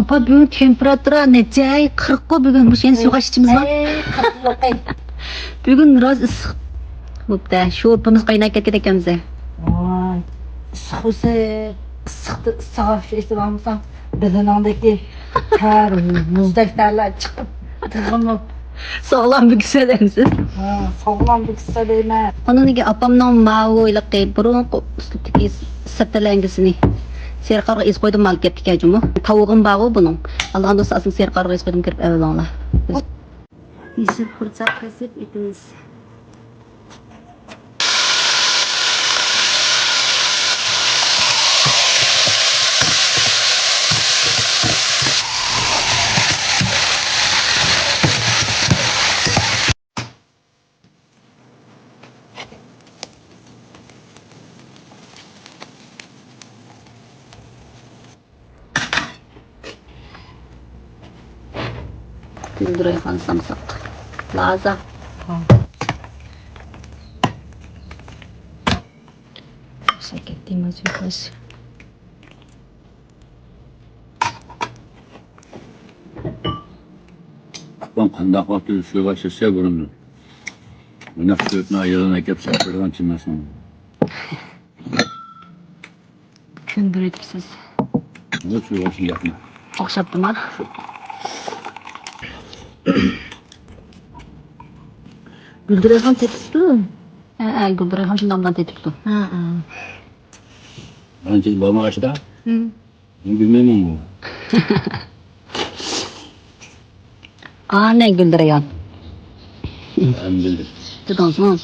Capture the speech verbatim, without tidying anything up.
ئاپا، بۈگۈن تېمپېراتۇرا نەچچە؟ قىرىققۇ بۈگۈن. مۇشۇ يەنە سۇغا ئىچىمىزمۇ؟ ئەي، قىرىق. بۈگۈن راست ئىسسىق بوپتۇ. شورپىمىز قايناپ كەتكۈدەك ئەمىسە. ۋاي، ئىسسىق بولسا، ئىسسىقتا ئىسسىق ئاش ئىچىۋالمىساڭ، بەدىنىڭدىكى تەر، مۇزدەك تەرلەر چىقىپ، تېخىمۇ ساغلام بىر كېسەل ئەمىسە. ھە، ساغلام بىر كېسەل دەيمەن. ئاندىن كېيىن ئاپامنىڭ ماۋۇ ھېلىقى بۇرۇنقى ئۇستىدىكى سەپتەلەنگىسىنى سېرىق قارىغا ئېزىپ قويدۇم، ئالىپ كەپتىكەن جۇمۇ. تاۋۇقىمۇ بارغۇ بۇنىڭ. ئالغان دوستلار ئەسلى سېرىق قارىغا ئېزىپ قويدۇم، كىرىپ ئەۋېلىڭلار. يېشىل پۇرچاق قېسىپ ئېتىمىز. گۈلدۈرەيخان سامساق. لازا. شاكەت دېمەز يوقاش. ئاپام قانداق ۋاقىتتا سۆگە ئاشلىسا بۇرۇندىن. مۇنداق سۆگىنى ئايالىنى ئەكەپ سېلىپ بېرىدىغان چىمەسمۇ؟ كۈلدۈرۈۋېتىپسىز. نېمە سۆگە ئاشلىسا ياقمۇ؟ ئوخشاپتىما؟ گۈلدۈرەيخان تېتىپتۇ. ھە، ھە، گۈلدۈرەيخان شۇنداق تېتىپتۇ. ھە، ھە. ئانچە بولمىغاچتا. ھىم. مەن بىلمەيمەن بۇ. ئانە گۈلدۈرەيخان. مەن بىلدىم. تۇتۇڭسىز.